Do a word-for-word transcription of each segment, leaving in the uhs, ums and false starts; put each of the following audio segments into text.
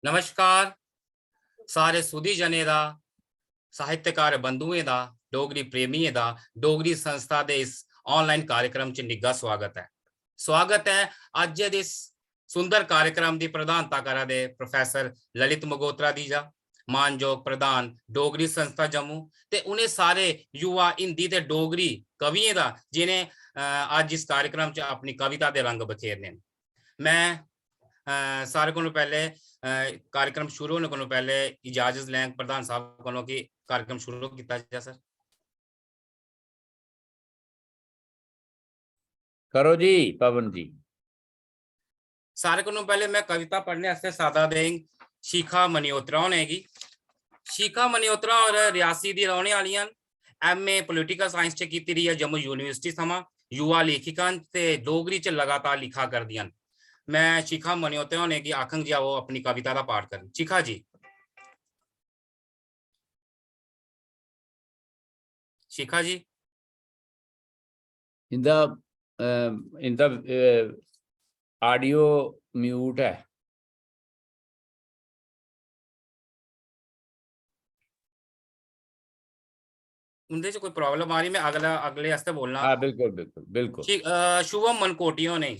नमस्कार, सारे सुधी जनें दा, साहित्यकार बंधुएं दा, डोगरी प्रेमियें दा डोगरी संस्था दे इस online कार्यक्रम च निग्घा स्वागत ऐ। स्वागत ऐ अज्जै दे इस सुंदर कार्यक्रम दी प्रधानता करा दे प्रोफेसर ललित मगोत्रा दी जा, मानजोग प्रधान डोगरी संस्था जम्मू, ते उ'नें सारे युवा हिंदी ते डोगरी कवियें दा जि'नें, अ, अज्ज इस कार्यक्रम च अपनी कविता दे रंग बखेरने न। मैं, अ, सारे कोलों पैह्ले, अ, कार्यक्रम शुरू होने कोलों पैह्ले इजाजत लैंग प्रधान साहब कोलों कि कार्यक्रम शुरू कीता जा, सर। करो जी, पवन जी। सारे कोलों पैह्ले मैं कविता पढ़ने आस्तै सादा देंग शिखा मनिहोत्रा होने गी। शिखा मनिहोत्रा होर रियासी दी रौह्ने आह्लियां न। M A political science च कीती दी ऐ जम्मू यूनिवर्सिटी थमां। युवा लेखिका न ते डोगरी च लगातार लिखा करदियां न। मैं शिखा मनिहोत्रा होने गी आखंग जे ओह् अपनी कविता दा पाठ करन। शिखा जी। शिखा जी। इंदा, अ, इंदा, अ, audio mute ऐ। उंदे च कोई problem आ रही, मैं अगला, अगले आस्तै बोलना। हाँ, बिल्कुल, बिल्कुल, बिल्कुल। शि-, अ, शुभम मनकोटिया होने,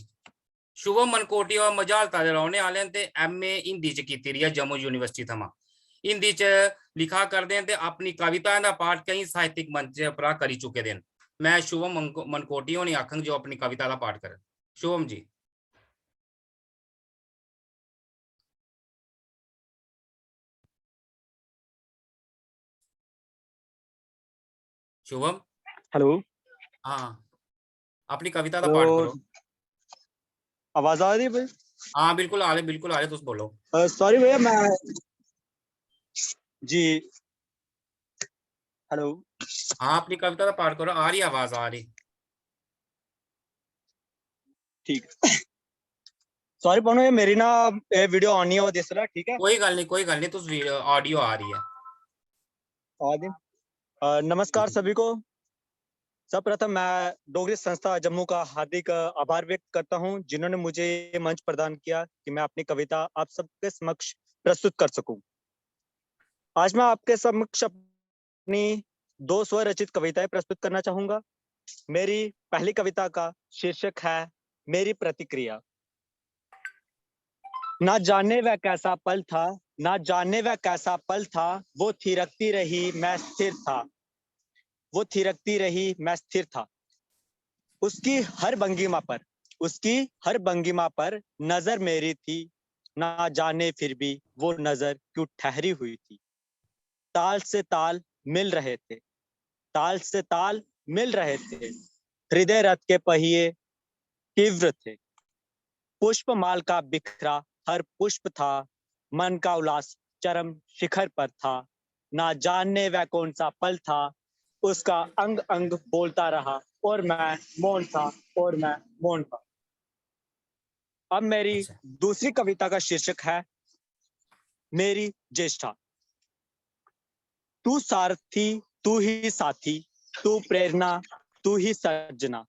शुभम मनकोटिया मझालता दे रौह्ने आह्ले न ते M A हिंदी च कीती दी ऐ जम्मू यूनिवर्सिटी थमां। हिंदी च लिखा करदे न ते अपनी कविताएं दा पाठ केईं साहित्यिक मंच परा करी चुके दे न। मैं शुभम मनको-, मनकोटिया होने आखंग जो अपनी कविता दा पाठ करन। शुभम जी। शुभम। Hello। हाँ, अपनी कविता दा पाठ करो। आवाज आ रही है भाई? हाँ, बिल्कुल आ रही, बिल्कुल आ रही, तुस बोलो। अ, sorry भैया, मैं, जी, hello। हाँ, अपनी कविता दा पाठ करो, आ रही आवाज, आ रही। ठीक। Sorry पवनो, ये मेरी ना, ये video on नहीं होआ दी इस बेल्लै, ठीक ऐ? कोई गल्ल नहीं, कोई गल्ल नहीं, तुस वी-, audio आ रही ऐ। आ दी। अ, नमस्कार सभी को। सर्वप्रथम मैं डोगरी संस्था जम्मू का हार्दिक आभार व्यक्त करता हूं, जिन्होंने मुझे ये मंच प्रदान किया कि मैं अपनी कविता आप सबके समक्ष प्रस्तुत कर सकूं। आज मैं आपके समक्ष अपनी दो स्वरचित कविताएं प्रस्तुत करना चाहूंगा। मेरी पहली कविता का शीर्षक है मेरी प्रतिक्रिया। ना जाने वह कैसा पल था, ना जाने वह कैसा पल था, वो थिरकती रही, मैं स्थिर था, वो थिरकती रही, मैं स्थिर था। उसकी हर भंगिमा पर, उसकी हर भंगिमा पर नजर मेरी थी, ना जाने फिर भी वो नजर क्यों ठहरी हुई थी। ताल से ताल मिल रहे थे, ताल से ताल मिल रहे थे। हृदय रथ के पहिए तीव्र थे। पुष्प माल का बिखरा हर पुष्प था, मन का उल्लास चरम शिखर पर था। ना जाने वह कौन सा पल था, उसका अंग अंग बोलता रहा और मैं मौन था, और मैं मौन था। अब मेरी अच्छा। दूसरी कविता का शीर्षक है मेरी ज्येष्ठा। तू सारथी, तू ही साथी, तू प्रेरणा, तू ही सर्जना।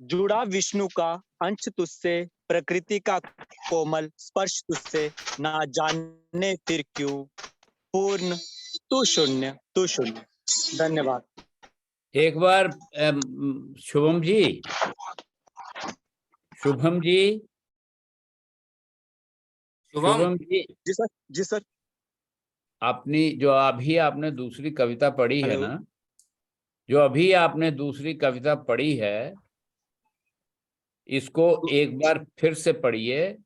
जुड़ा विष्णु का अंश तुझसे, प्रकृति का कोमल स्पर्श तुझसे, ना जाने फिर क्यों पूर्ण तू शून्य, तू शून्य। धन्यवाद। एक बार, अम, शुभम जी, शुभम जी, शुभम। शुभम जी, जी सर, जी सर। अपनी जो अभी आपने दूसरी कविता पढ़ी है हेलो। ना, जो अभी आपने दूसरी कविता पढ़ी है, इसको एक बार फिर से पढ़िए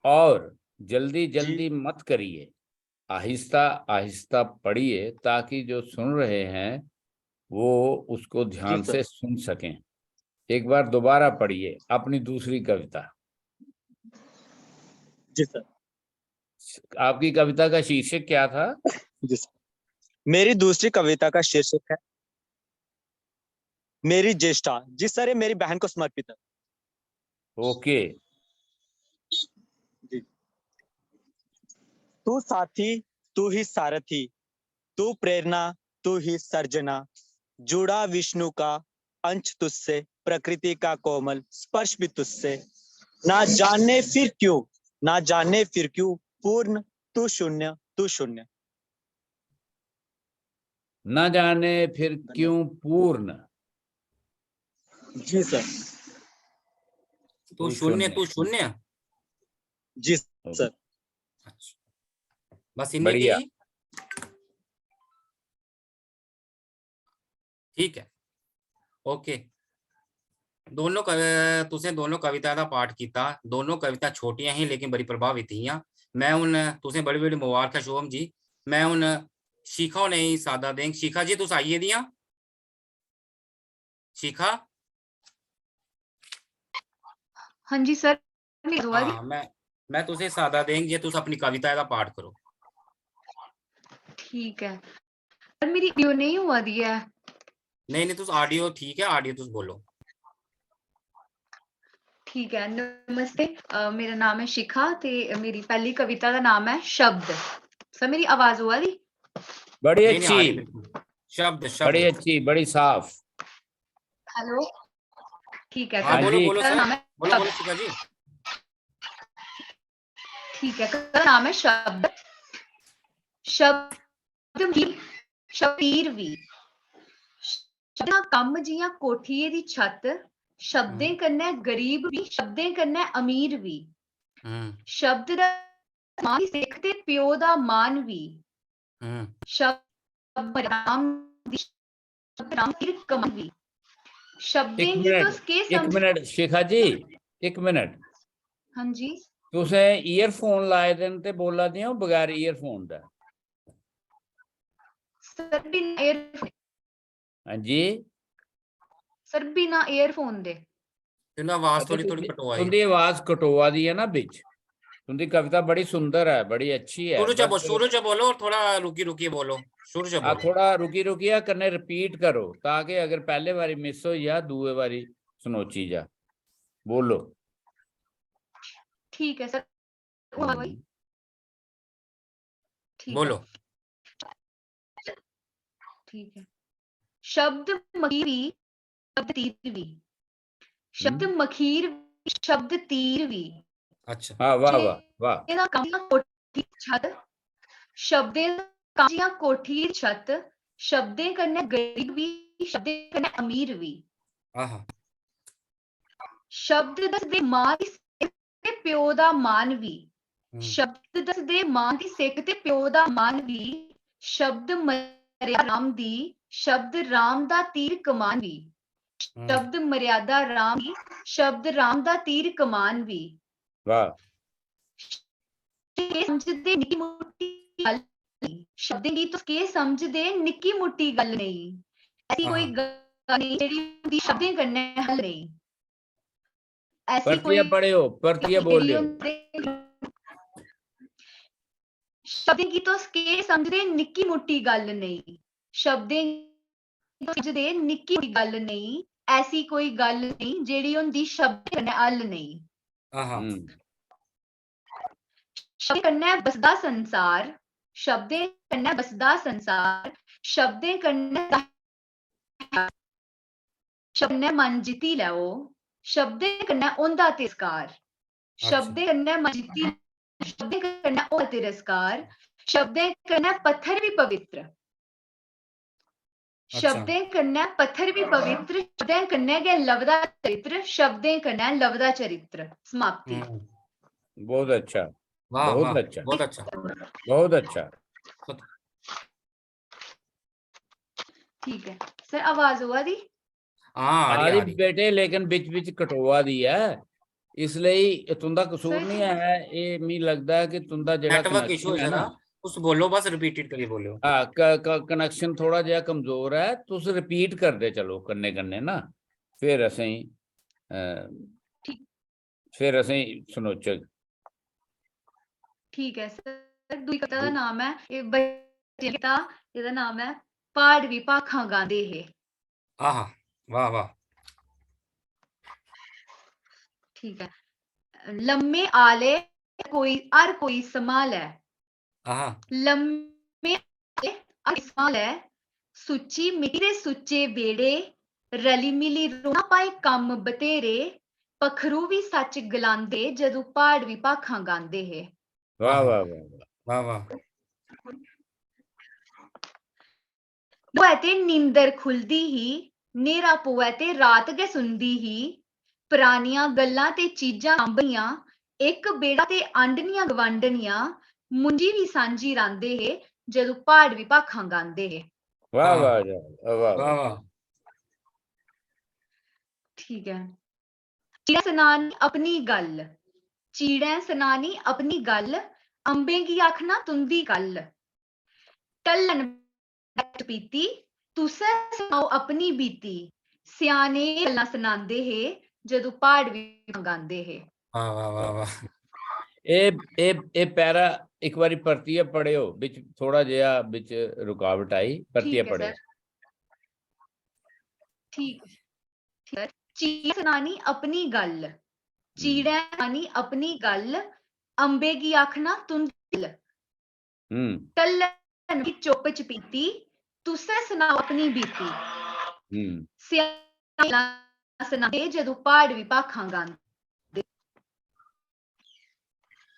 और जल्दी जी। जल्दी मत करिए, आहिस्ता आहिस्ता पढ़िए, ताकि जो सुन रहे हैं वो उसको जी ध्यान सर। से सुन सकें। एक बार दोबारा पढ़िए अपनी दूसरी कविता। जी सर। आपकी कविता का शीर्षक क्या था? जी सर, मेरी दूसरी कविता का शीर्षक है मेरी ज्येष्ठा। जी सर, ये मेरी बहन को समर्पित है। ओके। जी। तू साथी, तू ही सारथी, तू प्रेरणा, तू ही सर्जना। जुड़ा विष्णु का अंश तुझसे, प्रकृति का कोमल स्पर्श भी तुझसे। ना जाने फिर क्यों, ना जाने फिर क्यों पूर्ण तू शून्य, तू शून्य। न जाने फिर क्यों पूर्ण। जी सर। तू शून्य, तू शून्य। जी सर। अच्छा, बस इन्नी की? ठीक है, ओके। दोनों कव-, तुसें दोनों कविता दा पाठ कीता। दोनों कविता छोटियां ही लेकिन बड़ी प्रभावित हियां। मैं हुन, तुसें बड़ी बड़ी मुबारक है शुभम जी। मैं हुन शिखा होने गी सादा देंग। शिखा जी, तुस आई गेदियां? शिखा? हाँ जी सर, मेरी आवाज आ रही? हाँ, मैं, मैं तुसें सादा देंग जे तुस अपनी कविता दा पाठ करो। ठीक है सर, मेरी ऑडियो नहीं हुआ दी है। नहीं, नहीं, तुस ऑडियो ठीक है, ऑडियो तुस बोलो। ठीक है, नमस्ते, अ, मेरा नाम है शिखा ते मेरी पहली कविता दा नाम है शब्द। सर, मेरी आवाज हुआ दी? बड़ी नहीं, नहीं, आ रही अच्छी, बिल्कुल। शब्द, बड़ी शब्द। अच्छी, बड़ी साफ। हेलो, ठीक है, हाँ, तो बोलो, जी। बोलो मेरा नाम सर, है बोलो, बोलो शब्द। शिखा जी। ठीक है, कविता दा नाम है शब्द। शब्द भी, शब्द तीर भी। शब्द दा कम्म जियां कोठिये दी छत, शब्दें हम्म। कन्नै गरीब भी, शब्दें कन्नै अमीर भी। हम्म, शब्द दा मां दी सिक्ख ते प्यो दा मान भी। हम्म। शब्द राम दी, शब्द राम दी कमान भी। शब्दें एक गी मिनट, तुस केह् एक समझ- मिनट शिखा जी, एक मिनट। हाँ जी। तुसें ईयरफोन लाए दे न ते बोला दे ओ बगैर ईयरफोन दा। सर, बिना ईयरफोन। हाँ जी। सर, बिना ईयरफोन दे। तुंदी आवाज अच्छा, थोड़ी, थोड़ी तुंदी, कटोआ दी। तुंदी आवाज कटोआ दी है ना बिच। तुंदी कविता बड़ी सुंदर है, बड़ी अच्छी है, शुरू च but बोल, शुरू च बोलो और थोड़ा रुकी, रुकी बोलो। शुरू च हाँ, बोलो। थोड़ा रुकी, रुकिया कन्नै रिपीट करो, ताकि अगर पहले बारी मिस होई जा, दूए बारी सनोची जा। बोलो। ठीक है सर। हुआ भाई? हम्म। ठीक है। बोलो। ठीक है। शब्द मखीर भी, शब्द तीर भी। शब्द हम्म। मखीर भी, शब्द तीर भी। अच्छा। हाँ, वाह, जे- वाह, वाह। एह्दा कम्म कोठी छत, शब्दें दा कम्म जि'यां कोठी छत, शब्दें कन्नै गरीब बी, शब्दें कन्नै अमीर बी। आहा। शब्द दसदे मां दी सिक्ख ते प्यो दा मान बी। हम्म। शब्द दसदे मां दी सिक्ख ते प्यो दा मान बी। शब्द मरेआ राम दी, शब्द राम दा तीर कमान बी। हम्म। शब्द मर्यादा राम दी, शब्द राम दा तीर कमान बी। वाह। केह् समझदे निक्की मुट्टी गल्ल नेईं। शब्दें गी तुस केह् समझदे निक्की मुट्टी गल्ल नेईं। ऐसी कोई आहा। गल्ल नेईं जेह्ड़ी होंदी शब्दें कन्नै हल नेईं। ऐसी परतियै कोई पढ़ेओ, परतियै गल्ल जेह्ड़ी बोलेओ। होंदी शब्दें गी तुस केह् समझदे निक्की मुट्टी गल्ल नेईं। शब्दें गी तुस समझदे निक्की मुट्टी गल्ल नेईं। ऐसी कोई गल्ल नेईं जेह्ड़ी होंदी शब्दें कन्नै हल नेईं। आहा। हम्म। शब्दें कन्नै बसदा संसार, शब्दें कन्नै बसदा संसार, शब्दें कन्नै शब्द कन्नै मन जित्ती लैओ, शब्दें कन्नै होंदा तिरस्कार, अच्छा। शब्दें कन्नै मन जित्ती, शब्दें कन्नै होंदा तिरस्कार, शब्दें कन्नै पत्थर बी पवित्र। अच्छा। शब्दें कन्नै पत्थर बी पवित्र, शब्दें कन्नै गै लभदा चरित्र, शब्दें कन्नै लभदा चरित्र। समाप्ति। हम्म। बहुत अच्छा, वाह, बहुत वाह, अच्छा। बहुत अच्छा। बहुत अच्छा। ठीक ऐ सर, आवाज आवा दी? हाँ, आ आ रही, रही आ रही। बेटे, लेकिन बिच बिच कटोआ दी ऐ, इसलेई तुंदा कसूर सर, नहीं ऐ। एह् मी लगदा ऐ कि तुंदा जेह्ड़ा Network issue connection है ऐ ना, ना, तुस बोलो, बस repeated करियै बोलो। हाँ, क-, क-, connection थोड़ा जेहा कमजोर ऐ, तुस repeat करदे चलो कन्नै कन्नै ना, फिर असेंगी, अ, ठीक। फिर असेंगी सनोचग। ठीक ऐ सर, दूई कविता दा नाम ऐ, एह् बच्चें दी कविता, एह्दा नाम ऐ प्हाड़ बी भाखां गांदे हे। आहा, वाह, वाह। ठीक ऐ। लम्मे आले कोई, हर कोई सम्हालै। आहा। लम्मे आले हर कोई सम्हालै। सुच्ची मिट्टी दे सुच्चे बेह्ड़े। रली मिली रौह्ना भाएं कम्म बतेरे। पक्खरू बी सच्च गलांदे जदूं प्हाड़ बी भाखां गांदे हे। वाह, आहा। वाह, वाह, वाह। वाह वाह। होऐ ते नींदर खु'लदी ही, न्हेरा पवै ते रात गै सुनदी ही। परानियां गल्लां ते चीजां सांभनियां, इक बेड़ा ते आंडनियां गवांडनियां, मुंजी बी सांझी रांह्दे हे, जदूं प्हाड़ बी भाखां गांदे हे। वाह वाह वाह वाह वाह वाह। ठीक ऐ। चिड़ै सनानी अपनी गल्ल, चिड़ै सनानी अपनी गल्ल, अम्बें गी आखना तुं'दी गल्ल। ढल्लन बैठ पीती, तुसै सनाओ अपनी बीती। स्याने गल्लां सनांदे हे, जदूं प्हाड़ बी गांदे हे। वाह वाह वाह वाह। ए ए ए पैरा एक बारी परतियै पढ़ेओ, बिच थोड़ा जेहा बिच रुकावट आई, परतियै ठीक ऐ पढ़ेओ। सर। ठीक, ठीक ऐ। चिड़ै सनानी अपनी गल्ल, चिड़ै सनानी अपनी गल्ल, अम्बे गी आखना तुं'दी गल्ल। हम्म ढल्लन दी चुप्प चपीती, तुसै सनाओ अपनी बीती। हम्म स्याने गल्लां सनांदे, जदूं प्हाड़ बी भाखां गांदे।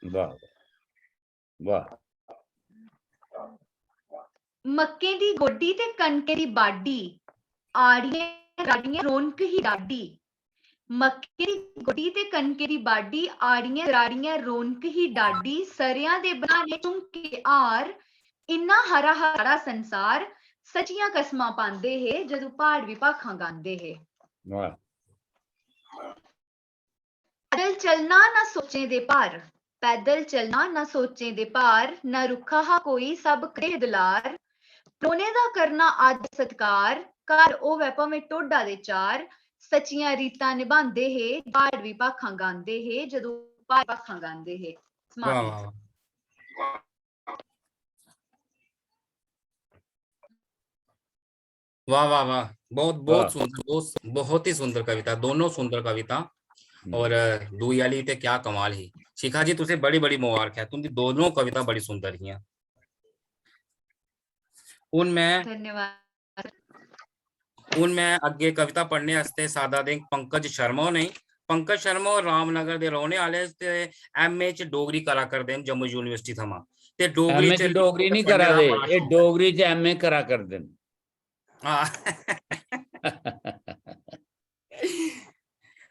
वाह वाह। मक्कें दी गोड्डी ते कनकै दी बाड्ढी, आड़ियें गराड़ियें रौनक ही डाढी। मक्कें दी गोड्डी ते कनकै दी बाड्ढी, आड़ियें गराड़ियें रौनक ही डाढी। सरेआं दे बनाने झुमके हार, इन्ना हरा हरा संसार। सच्चियां कसमां पांदे हे, जदूं प्हाड़ बी भाखां गांदे हे। वाह। पैदल चलना ना सोचें दे भार, पैदल चलना ना सोचें दे भार, ना रुक्खा हा कोई, सब करदे हे दलार। परौह्ने दा करना आदर सत्कार, घर होवै भामें ढोडा दे चार। सच्चियां रीतां नभांदे हे, प्हाड़ बी भाखां गांदे हे, जदूं प्हाड़ भाखां गांदे हे। वाह समाप्त। वाह वाह। वाह वाह वाह, बहुत बहुत वाह। सुंदर, बहुत बहुत ही सुंदर कविता, दोनों सुंदर कविता। हम्म। और दूई आह्ली ते क्या कमाल ही। शिखा जी, तुसें बड़ी बड़ी मुबारक है, तुंदी दोनों कविता बड़ी सुंदर हियां। हून मैं धन्यवाद। हून मैं अग्गे कविता पढ़ने आस्तै सादा देंग पंकज शर्मा होरें। पंकज शर्मा होर रामनगर दे रौह्ने आह्ले ते एमए च डोगरी करा करदे न जम्मू यूनिवर्सिटी थमां। ते डोगरी एमए च च डोगरी नहीं पढ़ने करा दा दे, बड़ा एह् शौक। डोगरी च एमए करा करदे न। हाँ।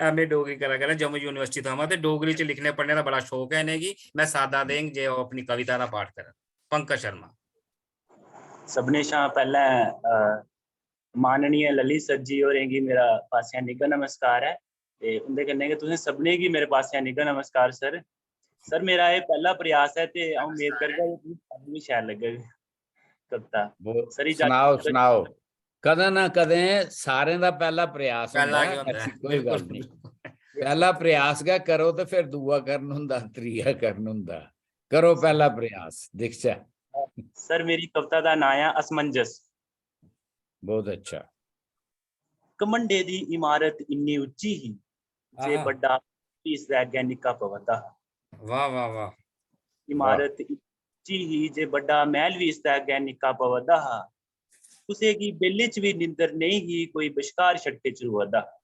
एमए डोगरी करा करदे जम्मू यूनिवर्सिटी थमां, ते डोगरी च लिखने पढ़ने दा बड़ा शौक ऐ इ'नेंगी। मैं सादा देंग जे ओह् अपनी कविता दा पाठ करन। पंकज शर्मा। सभनें शा पैह्लें, अ, माननीय ललित सर जी होरें गी मेरा पासेआ निग्घा नमस्कार ऐ, ते उं'दे कन्नै गै तुसें सभनें गी मेरे पासेआ निग्घा नमस्कार सर। सर, मेरा एह् पैह्ला प्रयास ऐ ते अ'ऊं मेद करगा जे तुसें सारें गी शैल लग्गग कविता। वो सर, इजाजत सनाओ, देओ। सनाओ। कदें ना कदें सारें दा पैह्ला प्रयास पैह्ला होंदा गै ऐ, होंदा ऐ। ऐसी कोई गल्ल बिल्कुल। नहीं। पैह्ला प्रयास गै करो ते फिर दूआ करन होंदा, त्रीया करन होंदा। करो पैह्ला प्रयास, दिखचै। सर, मेरी कविता दा नांऽ ऐ असमंजस। बहुत अच्छा। घमंडे दी इमारत इन्नी उच्ची ही जे आहा। बड्डा भी इसदे अग्गें निक्का पवा दा हा। वाह वाह वाह। इमारत उच्ची ही जे बड्डा मैह्ल बी इसदे अग्गें निक्का पवा दा हा। कुसै गी बेल्ले च बी निंदर नेईं ही, कोई बश्कार सड़के च रोआ दा हा।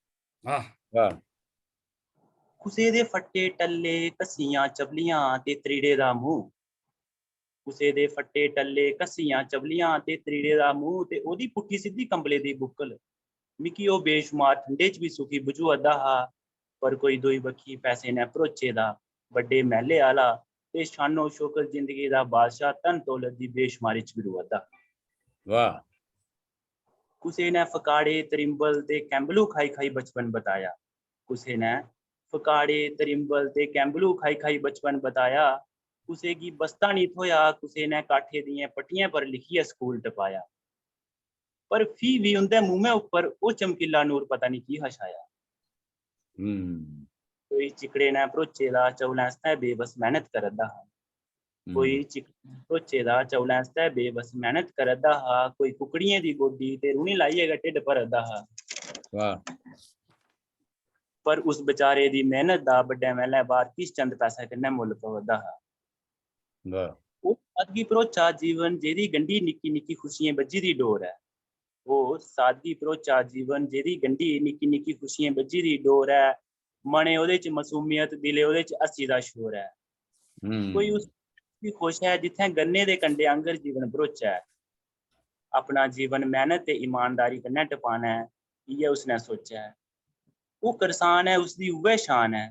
वाह। वाह। कुसै दे फट्टे टल्ले, घस्सियां चपलियां ते त्रीड़े दा मूंह। कुसै दे फट्टे टल्ले, घस्सियां चपलियां ते त्रीड़े दा मूंह, ते ओह्दी पुट्ठी सिद्धी कंबले दी बुक्कल। मिगी ओह् बेशुमार ठंडे च बी सुखी बझोआ दा हा, पर कोई दोई बक्खी पैसे नै भरोचे दा बड्डे मैह्ले आह्ला ते शानो शौकत जिंदगी दा बादशाह धन दौलत दी बेशुमारी च बी रोआ दा। वाह। कुसै नै फकाड़े, त्रिंबल ते कैंबलू खाई खाई बचपन बताया। कुसै नै फकाड़े, त्रिंबल ते कैंबलू खाई खाई बचपन बताया। कुसै गी बस्ता निं थ्होया, कुसै नै काठे दियें पट्टियें पर लिखियै स्कूल टपाया। पर फ्ही बी उं'दे मुंहै उप्पर ओह् चमकीला नूर पता निं की हा छाया। हम्म। कोई चिकड़े नै भरोचे दा चौलें आस्तै बेबस मेह्नत करा दा हा। कोई हम्म। चिकड़े नै भरोचे दा चौलें आस्तै बेबस मेह्नत करा दा हा। कोई कुकड़ियें दी गोड्डी ते रूनी लाइयै गै ढिड्ड भरा दा हा। वाह। पर उस बेचारे दी मेह्नत दा बड्डे मैह्लै बाह्र किश चंद पैसे कन्नै मुल्ल पवा दा हा। वाह। ओह् सादगी भरोचा जीवन जेह्दी गंढी निक्की निक्की खुशियें बज्झी दी डोर ऐ। ओह् सादगी भरोचा जीवन जेह्दी गंढी निक्की निक्की खुशियें बज्झी दी डोर ऐ। मनै ओह्दे च मासूमियत, दिलै ओह्दे च हस्सी दा शोर ऐ। हम्म। कोई उस खुश ऐ जित्थें गन्ने दे कंडे आंगर जीवन भरोचै। अपना जीवन मेहनत ते ईमानदारी कन्नै टपाना ऐ, इ'यै उसने सोचेआ ऐ। ओह् करसान ऐ, उसदी उ'ऐ शान ऐ।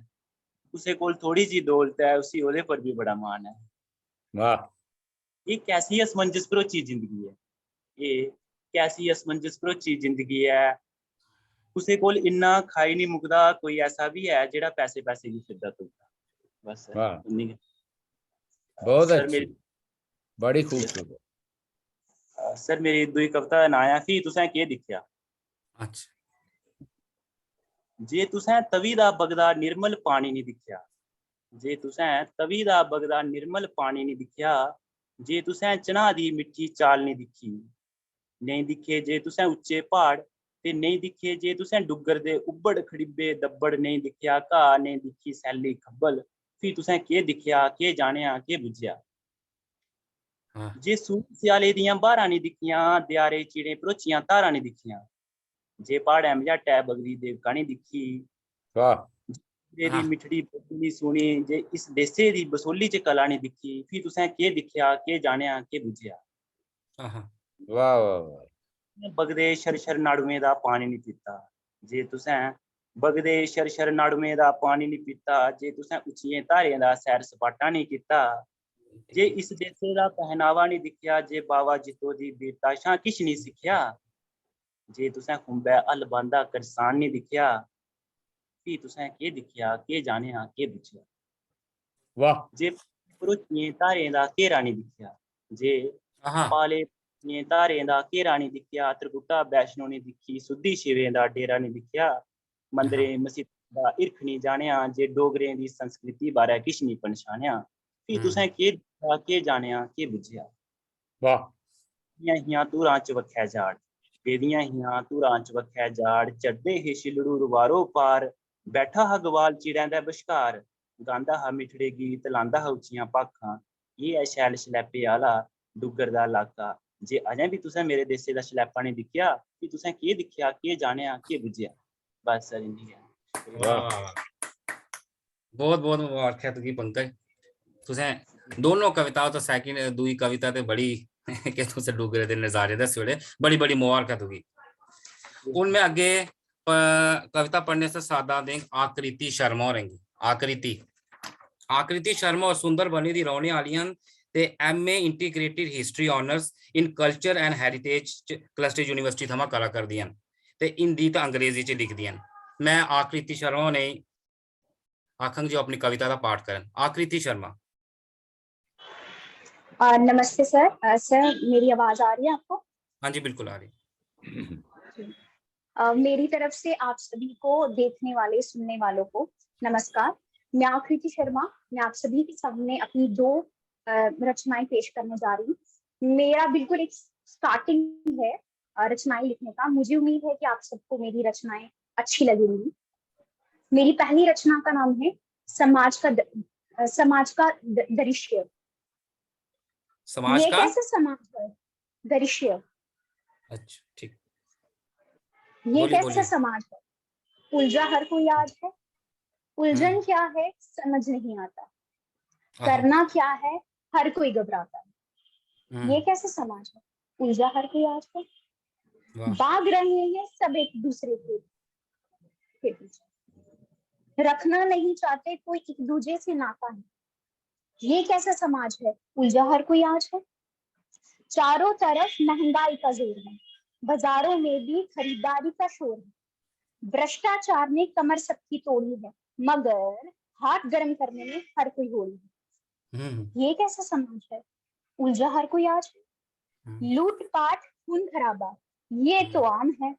कुसै कोल थोड़ी जी दौलत ऐ, उसी ओह्दे पर बी बड़ा मान ऐ। वाह। एह् कैसी असमंजस भरोची जिंदगी ऐ, एह् कैसी असमंजस भरोची जिंदगी ऐ। कुसै कोल इन्ना खाई निं मुकदा, कोई ऐसा बी ऐ जेह्ड़ा पैसे पैसे गी फिरदा तुलदा। बस वाह। इन्नी गै। बहुत सर, अच्छी। मेरी बड़ी खूबसूरत। अ, सर, मेरी दूई कविता दा नांऽ ऐ फ्ही तुसें केह् दिक्खेआ। अच्छा। जे तुसें तवी दा बगदा निर्मल पानी निं दिक्खेआ, जे तुसें तवी दा बगदा निर्मल पानी निं दिक्खेआ, जे तुसें चन्हां दी मिट्ठी चाल निं दिक्खी, नेईं दिक्खे जे तुसें उच्चे प्हाड़, ते नेईं दिक्खे जे तुसें डुग्गर दे उब्बड़ खड़िब्बे दब्बड़, नेईं दिक्खेआ घाऽ, नेईं दिक्खी सैल्ली खब्बल, फ्ही तुसें केह् दिक्खेआ, केह् जानेआ, केह् बुज्झेआ? हाँ। जे सूही स्याले दियां ब्हारां निं दिक्खियां, देआरे चीड़ें भरोचियां धारां निं दिक्खियां, जे प्हाड़ें मझाटै बगदी देवका निं दिक्खी, वाह। तेरी हाँ। मिठड़ी बोली निं सुनी, जे इस देसै दी बसोली च कला निं दिक्खी, फ्ही तुसें केह् दिक्खेआ, केह् जानेआ, केह् बुज्झेआ? आहा। वाह वाह वाह। बगदे शर शर नाड़ुएं दा पानी निं पीता, जे तुसें बगदे शर शर नाड़ुएं दा पानी निं पीता, जे तुसें उच्चियें धारें दा सैर सपाटा निं कीता, जे इस देसै दा पहनावा निं दिक्खेआ, जे बावा जित्तो दी वीरता शा किश निं सिक्खेआ, जे तुसें खुंबै हल बांह्दा करसान निं दिक्खेआ, फ्ही तुसें केह् दिक्खेआ, केह् जानेआ, केह् बुज्झेआ? वाह। जे भरोचियें धारें दा घेरा निं दिक्खेआ, जे आहा। पाले भरोचियें धारें दा घेरा निं दिक्खेआ, त्रिकुटा वैष्णो निं दिक्खी, सुद्धी शिवें दा डेरा निं दिक्खेआ, मंदरें मसीतें दा हिरख निं जानेआ, जे डोगरें दी संस्कृति बारै किश निं पन्छानेआ, फ्ही हम्म। तुसें केह् दिक्खेआ, केह् जानेआ, केह् बुज्झेआ? वाह। पेदियां हियां धूरां चबक्खै जाड़, पेदियां हियां धूरां चबक्खै जाड़, चढ़दे हे छिल्लड़ू रुबारो पार, बैठा हा गवाल चिड़ें दे बश्कार, गांदा हा मिठड़े गीत, लांदा हा उच्चियां भाखां। एह् ऐ शैल शलैपे आह्ला डुग्गर दा लाका। जे अजें बी तुसें मेरे देसै दा शलैपा निं दिक्खेआ, फ्ही तुसें केह् दिक्खेआ, केह् जानेआ, केह् बुज्झेआ? बस सर, इन्नी गै। वाह, वाह, वाह। बहुत बहुत मुबारक है तुगी पंकज, तुसें दोनों कविता तो सेकंड दूई कविता ते बड़ी कि तुसें डुग्गर दे नजारे दस्से ओड़े, बड़ी बड़ी मुबारक है तुगी। हून मैं अग्गे प-, कविता पढ़ने से सादा देंग आकृति शर्मा होरें गी। आकृति, आकृति शर्मा और सुंदरबनी दी रौहने आह्लियां न ते M A Integrated History Honours in Culture and Heritage च Gloucester University थमां करा करदियां न ते हिंदी ते अंग्रेजी च लिखदियां न। मैं आकृति शर्मा होरें गी आखंग जो अपनी कविता दा पाठ करन। आकृति शर्मा। अ, नमस्ते सर। अ, सर, मेरी आवाज आ रही है आपको? हाँ जी, बिल्कुल आ रही। अ, मेरी तरफ से आप सभी को, देखने वाले, सुनने वालों को नमस्कार। मैं आकृति शर्मा, मैं आप सभी के सामने अपनी दो, अ, रचनाएं पेश करने जा रही हूँ। मेरा बिल्कुल एक स्टार्टिंग है, अ, रचनाएं लिखने का। मुझे उम्मीद है कि आप सबको मेरी रचनाएं अच्छी लगेंगी। मेरी पहली रचना का नाम है समाज का द-, अ, समाज का द-, दृश्य। समाज ये का? कैसा समाज है? दृश्य। अच्छा, ठीक। ये बोलिए, कैसा बोलिए। समाज है? उलझा हर कोई आज है। उलझन हम्म। क्या है, समझ नहीं आता। आहा। करना क्या है, हर कोई घबराता है। हम्म। ये कैसा समाज है? उलझा हर कोई आज है। वाह। भाग रहे हैं सब एक दूसरे के, के पीछे। रखना नहीं चाहते कोई एक दूजे से नाता है। ये कैसा समाज है? उलझा हर कोई आज है। चारों तरफ महंगाई का जोर है, बाजारों में भी खरीदारी का शोर है। भ्रष्टाचार ने कमर सबकी तोड़ी है, मगर हाथ गर्म करने में हर कोई होड़ी है। हम्म। ये कैसा समाज है? उलझा हर कोई आज है। हम्म। लूटपाट, खून खराबा, ये तो हम्म। आम है।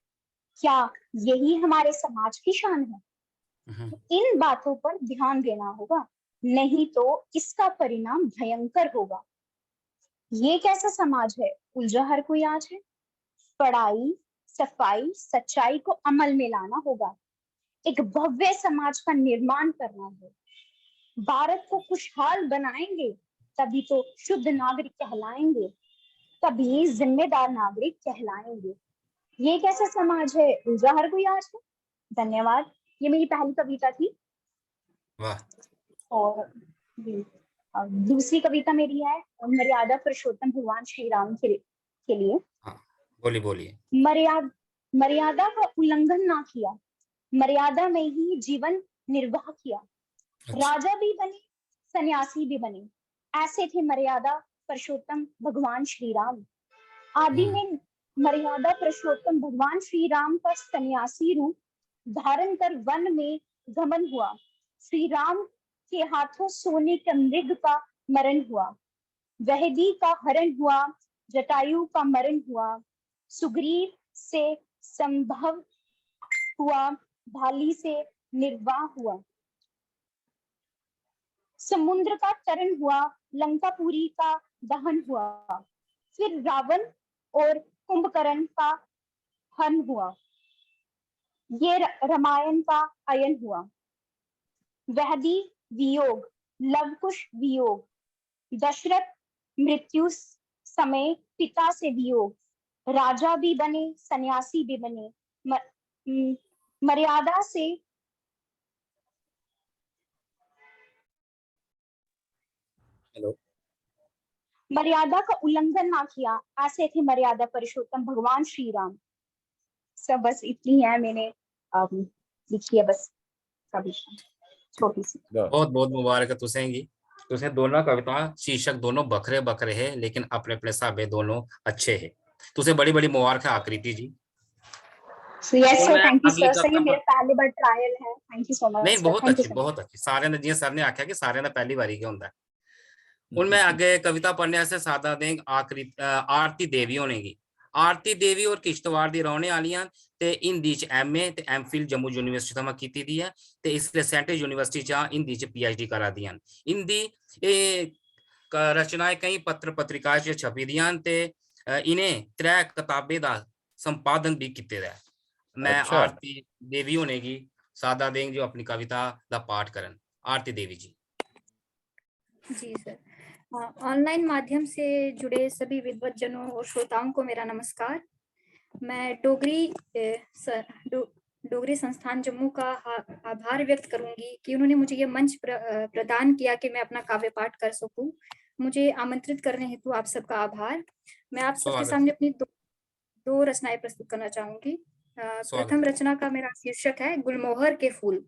क्या यही हमारे समाज की शान है? हम्म। इन बातों पर ध्यान देना होगा, नहीं तो इसका परिणाम भयंकर होगा। ये कैसा समाज है? उलझा हर कोई आज है। पढ़ाई, सफाई, सच्चाई को अमल में लाना होगा। एक भव्य समाज का निर्माण करना है। भारत को खुशहाल बनाएंगे, तभी तो शुद्ध नागरिक कहलाएंगे, तभी जिम्मेदार नागरिक कहलाएंगे। ये कैसा समाज है? उलझा हर कोई आज है। धन्यवाद। ये मेरी पहली कविता थी। वाह। और जी। अ, दूसरी कविता मेरी है मर्यादा पुरुषोत्तम भगवान श्री राम के, के लिए। हाँ, बोलिए, बोलिए। मर्यादा, मर्यादा का उल्लंघन ना किया, मर्यादा में ही जीवन निर्वाह किया। अच्छा। राजा भी बने, सन्यासी भी बने, ऐसे थे मर्यादा पुरुषोत्तम भगवान श्री राम। आदि हम्म। में मर्यादा पुरुषोत्तम भगवान श्री राम का सन्यासी रूप धारण कर वन में गमन हुआ। श्री राम के हाथों सोने के मृग का मरण हुआ, वहदी का हरण हुआ, जटायु का मरण हुआ, सुग्रीव से संभव हुआ, भाली से निर्वाह हुआ, समुद्र का तरण हुआ, लंकापुरी का दहन हुआ, फिर रावण और कुंभकर्ण का हन हुआ। ये र-, रामायण का अयन हुआ। वहदी वियोग, लवकुश वियोग, दशरथ मृत्यु स-, समय पिता से वियोग, राजा भी बने, सन्यासी भी बने, म-, म-, मर्यादा से हेलो। मर्यादा का उल्लंघन ना किया, ऐसे थे मर्यादा पुरुषोत्तम भगवान श्री राम। सब बस इतनी है मैंने, अम, लिखी है बस कविता, छोटी सी। बहुत बहुत मुबारक है तुसें गी। तुसें दोनों कविता शीर्षक दोनों बखरे बखरे है, लेकिन अपने अपने स्हाबे दोनों अच्छे है। तुसें बड़ी बड़ी मुबारक है आकृति जी। So, yes, और sir, मैं thank you, अगली sir। सही, कविता मेरा पर पहली बार ट्रायल है। Thank you so much, नहीं, sir। बहुत Thank you अच्छी, so much। बहुत अच्छी। सारें ने, जियां सर ने आख्या कि सारें दा पहली बारी गै होंदा है। हुन मैं अग्गे कविता पढ़ने आस्तै सादा देंग आकृ-, अ, आरती देवी होने गी। आरती देवी होर किश्तवाड़ दी रौह्ने आह्लियां न ते हिंदी च M A ते M Phil जम्मू यूनिवर्सिटी थमां कीती दी ऐ ते इसलै सेंट्रल यूनिवर्सिटी चा हिंदी च P H D करा दियां न। इंदी एह् क-, रचनाएं केईं पत्र पत्रिकाएं च छपी दियां न ते, अ, इ'नें त्रै कताबें दा संपादन बी कीते दा ऐ। मैं अच्छा। आरती देवी होने गी सादा देंग जो अपनी कविता दा पाठ करन। आरती देवी जी। जी सर। अ, ऑनलाइन माध्यम से जुड़े सभी विद्वत जनों और श्रोताओं को मेरा नमस्कार। मैं डोगरी, अ, स-, डो-, डोगरी संस्थान जम्मू का हा-, आभार व्यक्त करूंगी कि उन्होंने मुझे ये मंच प्र-, अ, प्रदान किया कि मैं अपना काव्य पाठ कर सकूं। मुझे आमंत्रित करने हेतु आप सबका आभार। मैं आप सबके स्वागत। सामने अपनी दो, दो रचनाएं प्रस्तुत करना चाहूंगी। अ, स्वागत। प्रथम रचना का मेरा शीर्षक है गुलमोहर के फूल।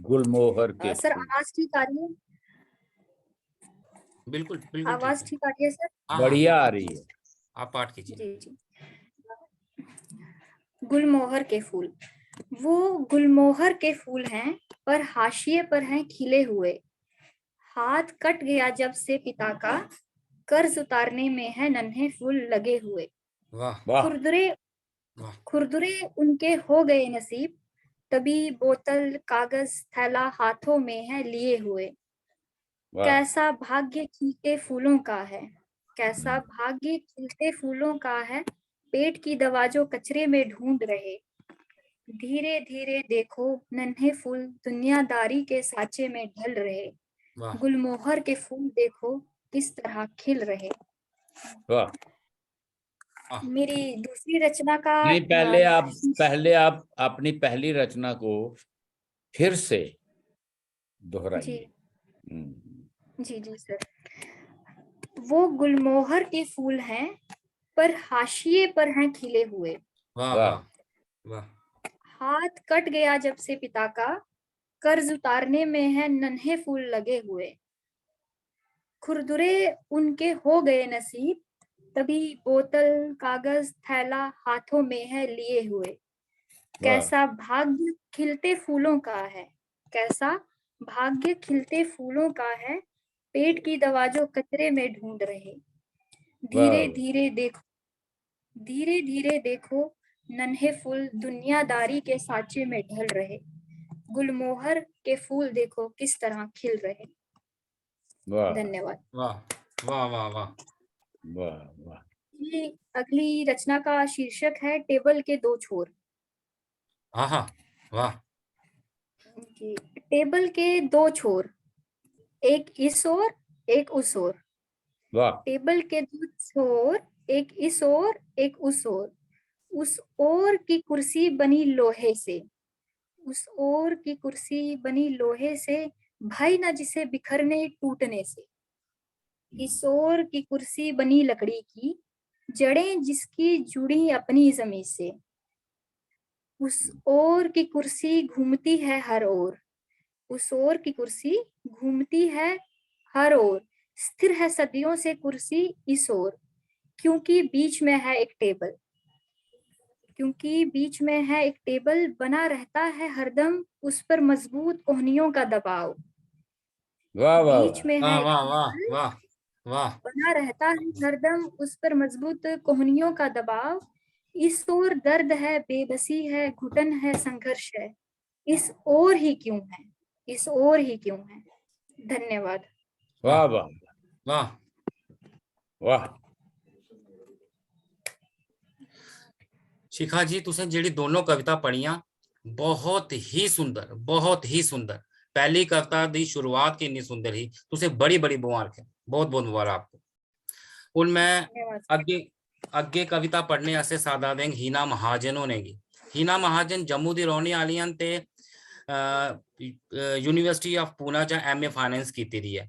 गुलमोहर के अ, सर, फूल। आवाज ठीक आ रही है? बिल्कुल, बिल्कुल ठीक आवाज है। ठीक आ रही है सर? हाँ, हाँ, बढ़िया आ बिल्कुल रही ठीक है। है। आप पाठ कीजिए। जी, जी। गुलमोहर के फूल। वो गुलमोहर के फूल हैं, पर हाशिए पर हैं खिले हुए। हाथ कट गया जब से पिता का, कर्ज उतारने में है नन्हे फूल लगे हुए। वाह। वाह। खुरदुरे, वाह। खुरदुरे उनके हो गए नसीब, तभी बोतल, कागज, थैला हाथों में है लिए हुए। वाह। कैसा भाग्य खिलते फूलों का है, कैसा भाग्य खिलते फूलों का है, पेट की दवा जो कचरे में ढूंढ रहे। धीरे धीरे देखो नन्हे फूल दुनियादारी के साँचे में ढल रहे। वाह। गुलमोहर के फूल देखो किस तरह खिल रहे। वाह। वाह। मेरी दूसरी रचना का, नहीं, पहले अ, आप, पहले आप अपनी पहली रचना को फिर से दोहराइए। जी। हम्म। जी, जी सर। वो गुलमोहर के फूल हैं, पर हाशिए पर हैं खिले हुए। वाह, वाह। वाह, वाह। हाथ कट गया जब से पिता का, कर्ज उतारने में है नन्हे फूल लगे हुए। खुरदुरे उनके हो गए नसीब, तभी बोतल, कागज, थैला हाथों में है लिए हुए। वाह। कैसा भाग्य खिलते फूलों का है, कैसा भाग्य खिलते फूलों का है, पेट की दवा जो कचरे में ढूंढ रहे। धीरे वाह। धीरे देखो, धीरे धीरे देखो, नन्हे फूल दुनियादारी के साँचे में ढल रहे। गुलमोहर के फूल देखो किस तरह खिल रहे। वाह। धन्यवाद। वाह, वाह, वाह, वाह। वाह, वाह। ये अगली रचना का शीर्षक है टेबल के दो छोर। हाँ, हाँ, वाह। जी, टेबल के दो छोर, एक इस ओर, एक उस ओर। वाह। टेबल के दो छोर, एक इस ओर, एक उस ओर। उस ओर की कुर्सी बनी लोहे से, उस ओर की कुर्सी बनी लोहे से, भय ना जिसे बिखरने टूटने से। इस ओर की कुर्सी बनी लकड़ी की, जड़ें जिसकी जुड़ी अपनी जमीन से। उस ओर की कुर्सी घूमती है हर ओर, उस ओर की कुर्सी घूमती है हर ओर, स्थिर है सदियों से कुर्सी इस ओर, क्योंकि बीच में है एक टेबल, क्योंकि बीच में है एक टेबल, बना रहता है हरदम उस पर मजबूत कोहनियों का दबाव। वाह वाह बीच में वाह है वाह वाह वाह वाह। बना रहता है हरदम उस पर मजबूत कोहनियों का दबाव। इस ओर दर्द है, बेबसी है, घुटन है, संघर्ष है, इस ओर ही क्यों है, इस ओर ही क्यों है। धन्यवाद। वाह वाह वाह। वाह। शिखा जी, तुसें जेह्ड़ी दोनों कविता पढ़ियां, बहुत ही सुंदर, बहुत ही सुंदर। पैह्ली कविता दी शुरुआत किन्नी सुंदर ही। तुसें बड़ी बड़ी मुबारक ऐ, बहुत बहुत मुबारक आपको। हून मैं धन्यवाद। अग्गे अग्गे कविता पढ़ने आस्तै सादा देंग हीना महाजन होने गी। हीना महाजन जम्मू दी रौह्ने आह्ली हन ते यूनिवर्सिटी ऑफ पूना चा एमए फाइनेंस कीती दी ऐ।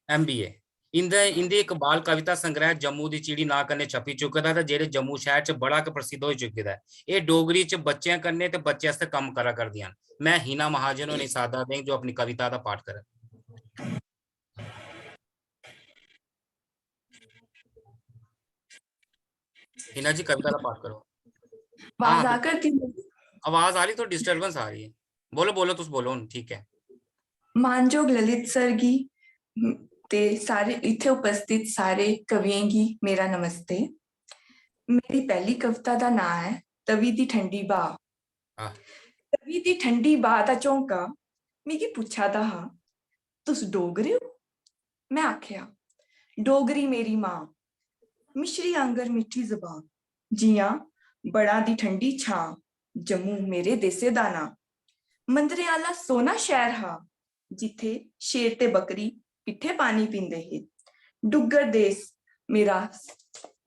एमबीए। इंदे इंदी इक बाल कविता संग्रह जम्मू दी चिड़ी नांऽ कन्नै छपी चुके दा ते जेह्ड़े जम्मू शैह्र च बड़ा गै प्रसिद्ध होई चुके दा ऐ। एह् डोगरी च बच्चें कन्नै ते बच्चें आस्तै कम्म करा करदियां न। मैं हीना महाजन होरें गी सादा देंग जो अपनी कविता दा पाठ करन। हीना जी, कविता दा पाठ करो। आवाज हाँ। आ करदी? आवाज आ रही, थोड़ी डिस्टरबेंस आ रही है। बोलो बोलो, तुस बोलो हून, ठीक है। मानजोग ललित सर गी ते सारे इत्थे उपस्थित सारे कवियें गी मेरा नमस्ते। मेरी पैह्ली कविता दा नांऽ ऐ तवी दी ठंडी ब्हा। आह। तवी दी ठंडी ब्हा दा झोंका मिगी पुच्छा दा हा, "तुस डोगरे ओ?" मैं आखेआ, "डोगरी मेरी मां, मिश्री आंगर मिट्ठी जबान, जियां बड़ा दी ठंडी छां, जम्मू मेरे देसै दा नां।" मंदरें आह्ला सोह्ना शैह्र हा, जित्थै शेर ते बकरी किट्ठे पानी पींदे हे। डुग्गर देस मेरा,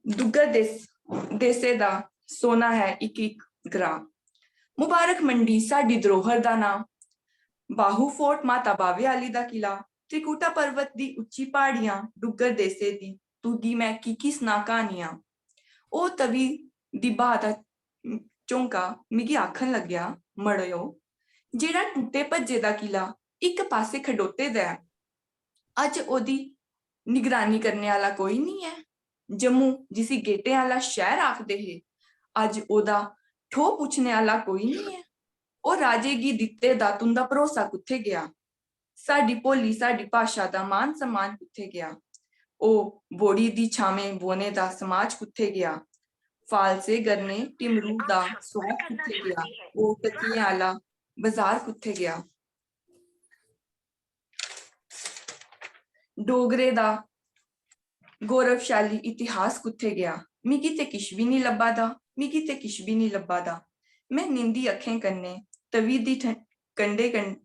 डुग्गर देस, देसै दा सोह्ना ऐ इक इक ग्रां। मुबारक मंडी साढ़ी धरोहर दा नां। बाहू फोर्ट माता बावे आह्ली दा किला, त्रिकुटा पर्वत दी उच्ची प्हाड़ियां, डुग्गर देसै दी तुगी मैं की की सनां क्हानियां। ओह् तवी दी ब्हा दा झोंका मिगी आखन लग्गेआ, "मड़ेओ, जेह्ड़ा टुट्टे भज्जे दा किला इक पासै खडोते दा ऐ, अज्ज ओह्दी निगरानी करने आह्ला कोई निं ऐ। जम्मू, जिसी गेटें आह्ला शैह्र आखदे हे, अज्ज ओह्दा ठोह् पुच्छने आह्ला कोई निं ऐ। ओह् राजे गी दित्ते दा तुं'दा भरोसा कुत्थै गेआ? साढ़ी भोली, साढ़ी भाशा दा मान सम्मान कुत्थै गेआ? ओह् बोड़ी दी छामें बौह्ने दा समाज कुत्थै गेआ? फालसे गरने टिमरू दा सोआद कुत्थै गेआ? ओह् टक्कियें आह्ला बजार कुत्थै गेआ? डोगरे दा गौरवशाली इतिहास कुत्थै गेआ? मिगी ते किश बी निं लब्भा दा, मिगी ते किश बी निं लब्भा दा।" में नींदी अक्खें कन्नै तवी दी ठं-, कंढे कन-,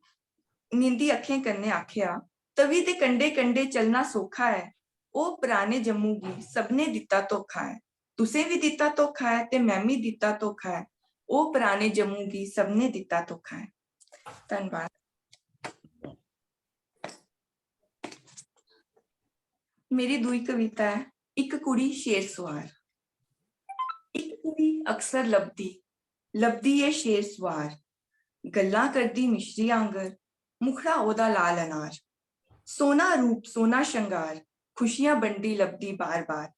नींदी अक्खें कन्नै आखेआ, "तवी दे कंढे कंढे चलना सौखा ऐ। ओह् पराने जम्मू गी सभनें दित्ता धोखा ऐ। तुसें बी दित्ता धोखा ऐ ते में बी दित्ता धोखा ऐ। ओह् पराने जम्मू गी सभनें दित्ता धोखा ऐ।" धन्नवाद। मेरी दूई कविता ऐ इक कुड़ी शेर सुआर। इक कुड़ी अक्सर लभदी, लभदी ऐ शेर सुआर। गल्लां करदी मिश्री आंगर, मुखड़ा ओह्दा लाल अनार। सोह्ना रूप, सोह्ना शंगार, खुशियां बंडदी लभदी बार-बार।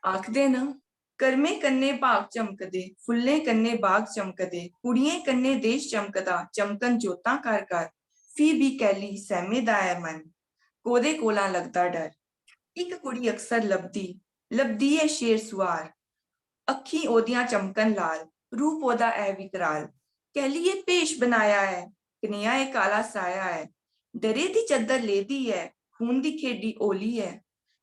आखदे न, कर्में कन्नै भाग चमकदे, फुल्लें कन्नै बाग चमकदे, कुड़ियें कन्नै देश चमकदा, चमकन जोतां घर-घर, फ्ही बी कैह्ली सैह्मे दा ऐ मन, कोह्दे कोला लगदा डर। इक कुड़ी अक्सर लभदी, लभदी ऐ शेर सुआर, अक्खीं ओह्दियां चमकन लाल, रूप ओह्दा ऐ विकराल। कैह्ली एह् भेश बनाया ऐ, कनेहा एह् काला साया ऐ। डरे दी चद्दर लेदी ऐ, खून दी खेढी होली ऐ।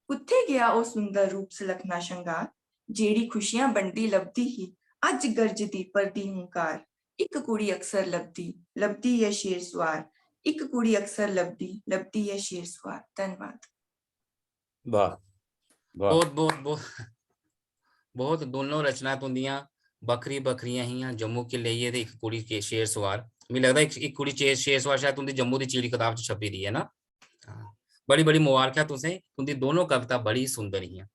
कुत्थै गेआ ओह् सुंदर रूप सलक्खना शंगार, जेह्ड़ी खुशियां बंडदी लभदी ही, अज्ज गरजदी परदी हुंकार। इक कुड़ी अक्सर लभदी, लभदी ऐ शेर सुआर। इक कुड़ी अक्सर लभदी, लभदी ऐ शेर सुआर। धन्नवाद। वाह, वाह। बहुत, बहुत, बहुत, बहुत दोनों रचना तुंदियां बक्खरी बक्खरियां हियां, जम्मू गी लेइयै ते इक कुड़ी के शेर सुआर। मिगी लगदा इक, इक कुड़ी छे, छे सौ शायद तुं'दी जम्मू दी चीड़ी कताब च छपी दी ऐ ना। हां, बड़ी बड़ी मुबारक ऐ तुसें, तुं'दी दोनों कविता बड़ी सुंदर हियां।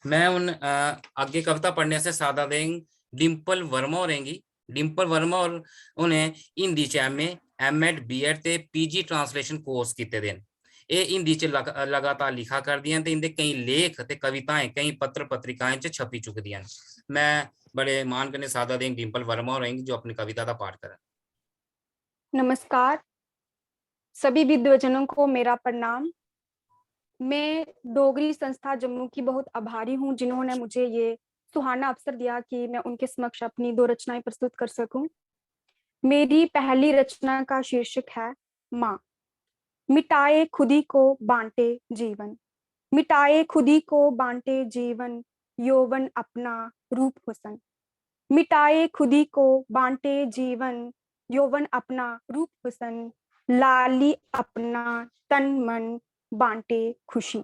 मैं हुन, अ, अग्गें कविता पढ़ने आस्तै सादा देंग डिम्पल वर्मा होरें गी। डिम्पल वर्मा होर, उ'नें हिंदी च एमए, एमएड, बीएड ते पीजी ट्रांसलेशन कोर्स कीते दे न। एह् हिंदी च लग-, लगातार लिखा करदियां न ते इं'दे केईं लेख ते कविताएं केईं पत्र पत्रिकाएं च छपी चुकी दियां न। मैं बड़े मान कन्नै सादा देंग डिम्पल वर्मा होरें गी जो अपनी कविता दा पाठ करन। नमस्कार, सभी विद्वजनों को मेरा प्रणाम। मैं डोगरी संस्था जम्मू की बहुत आभारी हूँ, जिन्होंने मुझे ये सुहाना अवसर दिया कि मैं उनके समक्ष अपनी दो रचनाएं प्रस्तुत कर सकूं। मेरी पहली रचना का शीर्षक है माँ। मिटाए खुदी को बांटे जीवन, मिटाए खुदी को बांटे जीवन, यौवन अपना रूप हुसन। मिटाए खुदी को बांटे जीवन, यौवन अपना रूप हुसन। लाली अपना तन मन, बांटे खुशी।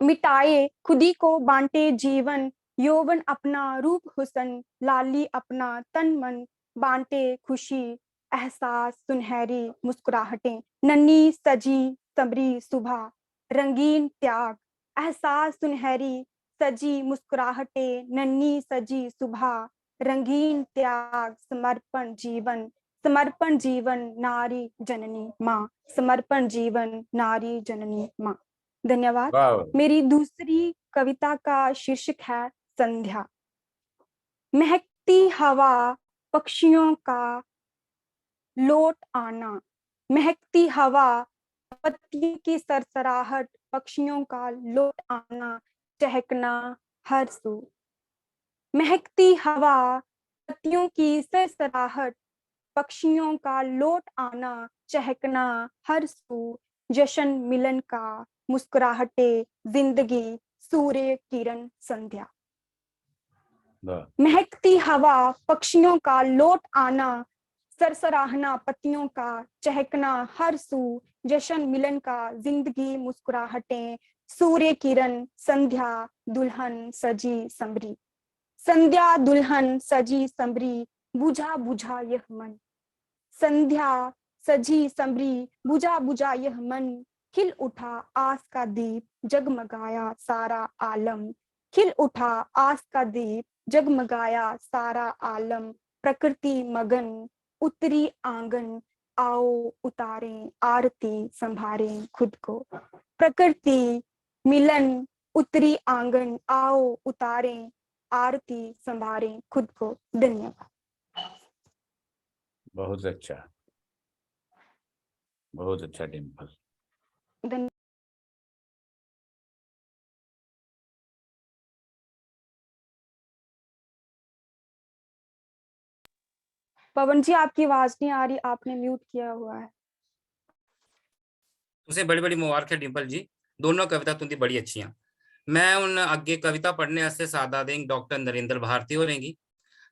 मिटाए खुदी को बांटे जीवन, यौवन अपना रूप हुसन। लाली अपना तन मन, बांटे खुशी। एहसास सुनहरी मुस्कुराहटें, नन्ही सजी संवरी सुबह। रंगीन त्याग, एहसास सुनहरी सजी मुस्कुराहटें, नन्ही सजी सुबह। रंगीन त्याग, समर्पण जीवन, समर्पण जीवन नारी जननी माँ, समर्पण जीवन नारी जननी माँ। धन्यवाद। वाह। मेरी दूसरी कविता का शीर्षक है संध्या। महकती हवा, पक्षियों का लौट आना, महकती हवा, पत्तियों की सरसराहट, पक्षियों का लौट आना, चहकना हर सू। महकती हवा, पत्तियों की सरसराहट, पक्षियों का लौट आना, चहकना हर सू। जश्न मिलन का, मुस्कुराहटे जिंदगी, सूर्य किरण संध्या। वाह। महकती हवा, पक्षियों का लौट आना, सरसराहना पत्तियों का, चहकना हर सू। जश्न मिलन का, जिंदगी मुस्कुराहटें, सूर्य किरण संध्या, दुल्हन सजी संवरी। संध्या दुल्हन सजी संवरी, बुझा बुझा यह मन। संध्या सजी संवरी, बुझा बुझा यह मन। खिल उठा आस का दीप, जगमगाया सारा आलम। खिल उठा आस का दीप, जगमगाया सारा आलम। प्रकृति मगन, उतरी आंगन, आओ उतारें आरती, संभारें खुद को। प्रकृति मिलन, उतरी आंगन, आओ उतारें आरती, संभारें खुद को। धन्यवाद। बहुत अच्छा, बहुत अच्छा डिम्पल। धन्यवाद। पवन जी, आपकी आवाज नहीं आ रही, आपने म्यूट किया हुआ है। तुसें बड़ी बड़ी मुबारक है डिम्पल जी, दोनों कविता तुंदी बड़ी अच्छियां। मैं हुन अग्गे कविता पढ़ने आस्तै सादा देंग डॉक्टर नरेंद्र भारती होरें गी।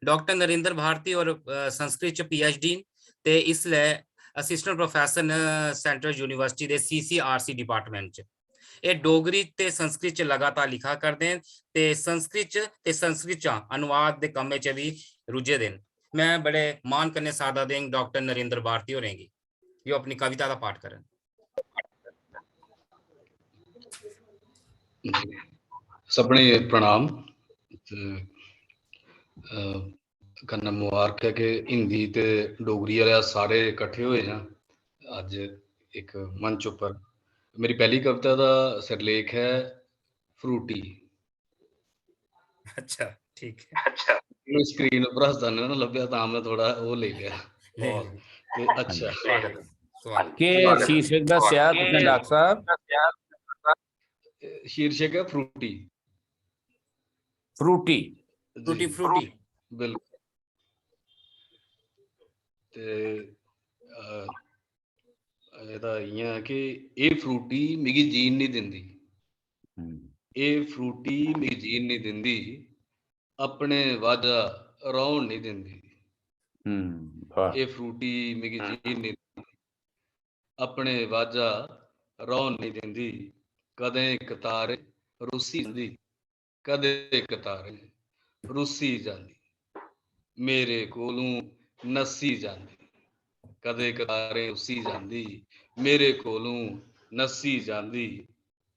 डॉक्टर नरेंद्र भारती होर, अ, संस्कृत च पीएचडी न ते इसलै असिस्टेंट प्रोफेसर न सेंट्रल यूनिवर्सिटी दे सीसीआरसी डिपार्टमेंट च। एह् डोगरी ते संस्कृत च लगातार लिखा करदे न ते संस्कृत च ते संस्कृत च अनुवाद दे कम्मै च बी रुज्झे दे न। मैं बड़े मान कन्नै सादा देंग डॉक्टर नरेंद्र भारती होरें गी, जो अपनी कविता दा पाठ करन। सभनें गी प्रणाम। ते, अ, कन्नै मुबारक ऐ कि हिंदी ते डोगरी आह्ले अस सारे कट्ठे होए आं अज्ज इक मंच उप्पर। मेरी पैह्ली कविता दा सिरलेख ऐ फ्रूटी। अच्छा, ठीक है। मैं स्क्रीन उप्पर हसदा ना लब्भेआ, तां मैं थोड़ा ओह् लेई लेआ। ले, और ले। ते अच्छा। स्वागत है, स्वागत। केह् शीर्षक दस्सेआ तुसें डॉक्टर साहब? शीर्षक ऐ फ्रूटी। फ्रूटी। टूटी जी, फ्रूटी। बिल्कुल। ते, अ, एह्दा इ'यां ऐ कि एह् फ्रूटी मिगी जीन निं दिंदी। हम्म, एह् फ्रूटी मिगी जीन निं दिंदी, अपने बाजा रौह्न निं दिंदी। हम्म, वाह। एह् फ्रूटी मिगी जीन निं दिंदी, अपने बाजा रौह्न निं दिंदी। कदें कतारें रुस्सी जंदी, कदें कतारें रुस्सी जंदी, मेरे कोलूं नस्सी जंदी। कदें कतारें रुस्सी जांदी, मेरे कोलूं नस्सी जांदी।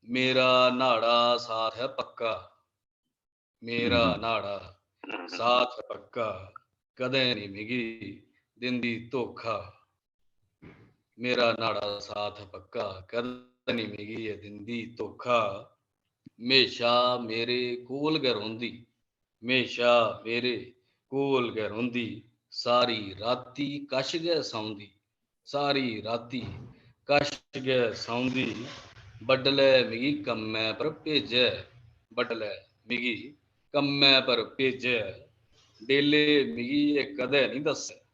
मेरा न्हाड़ा साथ ऐ पक्का, मेरा न्हाड़ा साथ ऐ पक्का, कदें निं मिगी दिंदी धोखा। मेरा न्हाड़ा साथ ऐ पक्का, कदें निं मिगी एह् दिंदी धोखा। म्हेशा मेरे कोल गै रौंह्दी, म्हेशा मेरे कोल गै रौंह्दी। सारी राती कश गै सौंदी, सारी राती कश गै सौंदी। बडलै मिगी कम्मै पर भेजै, बडलै मिगी कम्मै पर भेजै। डेले मिगी एह् कदें निं दस्सै,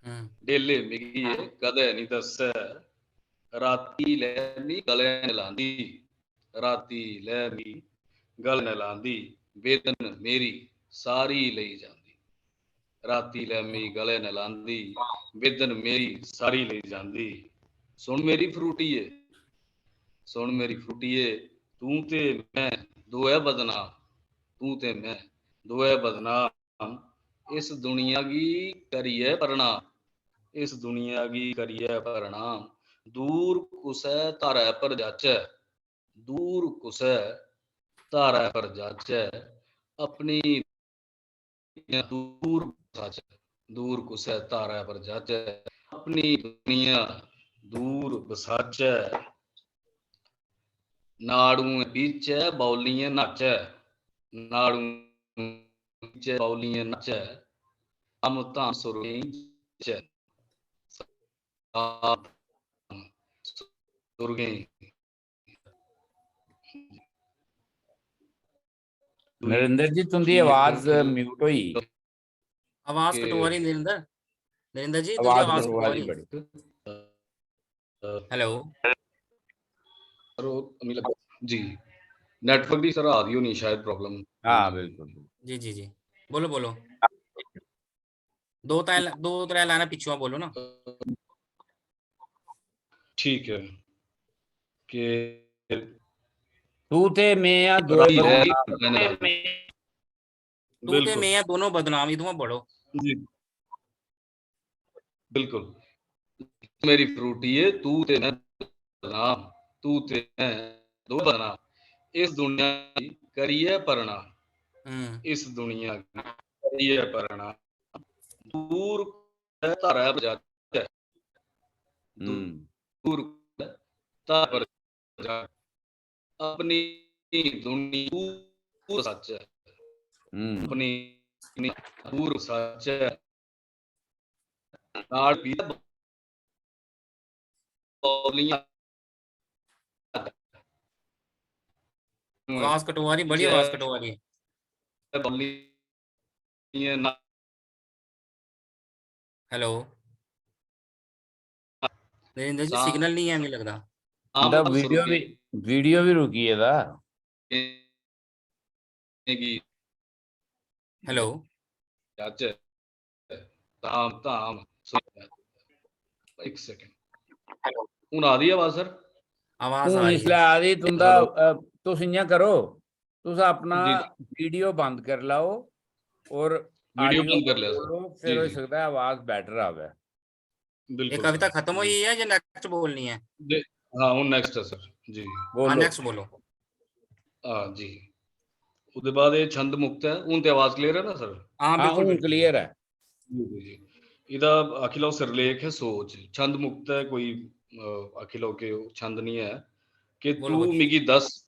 हम्म डेले मिगी एह् कदें निं दस्सै। राती लै मी गले नलांदी, राती लै मी गले नलांदी। बेदन मेरी सारी लेई जांदी, राती लै मी गले नलांदी। बेदन मेरी सारी लेई जांदी। सुन मेरी फ्रूटिये, सुन मेरी फ्रूटिये, तूं ते में दोऐ बदनाम, तूं ते में दोऐ बदनाम। इस दुनिया गी करियै प्रणाम, इस दुनिया गी करियै प्रणाम। दूर कुसै धारै पर जाचै, दूर कुसै धारै पर जाचै, अपनी दूर बसाचै, दूर कुसै धारै पर जाचै, अपनी दुनिया दूर बसाचै। नाड़ुएं बीचै बौलियें नाचै, नाड़ुएं बीचै बौलियें नाचै। धाम धाम सुरगें च, धाम धाम सुरगें। नरेंद्र जी, तुंदी आवाज म्यूट होई। आवाज के- कटोआ दी नरेंद्र। नरेंद्र जी, तुंदी आवाज आवाज कटोआ कटोआ दी दी। बड़ी। हेलो। सर, ओह् मिगी लग्गा, जी, नेटवर्क दी सर आ दी होनी शायद प्रॉब्लम। हाँ, बिल्कुल। जी जी जी, बोलो बोलो। दो त्रै, दो त्रै लाइनां पिच्छुआं बोलो ना। ठीक है। के तू ते में आं दोए राही है बदनाम। मैंने तू ते बिल्कुल। में आं दोनों बदनाम, इत्थुआं पढ़ो। जी, बिल्कुल। मेरी फ्रूटी है, तू ते मैं बदनाम, तू ते मैं दो बदनाम। इस दुनिया गी करियै प्रणाम, हम्म इस दुनिया गी करियै प्रणाम। दूर धारै पर जाचै, हम्म। दूर धारै पर जाचै, अपनी दुनिया दूर सच्च ऐ, हम्म। अपनी दुनिया दूर सच्च ऐ। नाड़ पीड़ा बौलियां आवाज कटोआ दी, बड़ी आवाज कटोआ दी। बौलियां ना हेलो। नरेंद्र जी, तां- सिग्नल नहीं है, मिगी लगदा। आम इंदा पर वीडियो सुरगे भी, वीडियो भी रुकी गेदा। गी हेलो। जाचै, धाम धाम सुरगे। एक सेकंड। हून आ दी आवाज सर? आवाज हून आ रही इसलै है। आ दी तुंदा, हेलो। अ, तुस इ'यां करो, तुस अपना जी। वीडियो बंद करी लैओ और वीडियो audio बंद कर लिया सर। खोलो, फिर जी, होई जी। सकदा है आवाज better आवे। बिल्कुल ये कविता सर। खत्म हुई है या नेक्स्ट बोलनी है? दे-, हाँ, हून नेक्स्ट है सर जी। हाँ, बोलो। नेक्स्ट बोलो। हाँ जी। ओह्दे बाद एह् छंद मुक्त ऐ। हून ते आवाज क्लियर है ना सर? हाँ, हाँ, बिल्कुल, हून बिल्कुल। क्लियर है। जी, जी, जी। एह्दा आखी लैओ सिरलेख ऐ सोच। छंद मुक्त ऐ कोई, अ, आखी लैओ कि ओह् छंद निं ऐ। कि बोलो, तू बोलो। मिगी दस्स,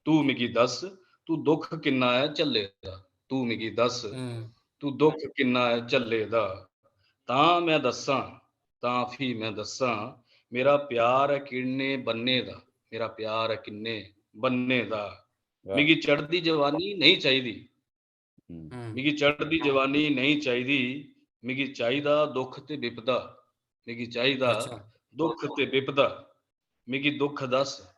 तू मिगी दस्स, तू दुख किन्ना ऐ झल्ले दा? तू मिगी दस्स, हम्म, तू दुख किन्ना ऐ झल्ले दा? तां में दस्सां, तां फ्ही में दस्सां, मेरा प्यार ऐ किन्ने बन्ने दा, मेरा प्यार ऐ किन्ने बन्ने दा। वाह। मिगी चढ़दी जवानी नेईं चाहिदी, हम्म। हम्म, मिगी चढ़दी जवानी नेईं चाहिदी, मिगी चाहिदा दुख ते बिपदा, मिगी चाहिदा अच्छा। दुख ते बिपदा। मिगी दुख दस्स,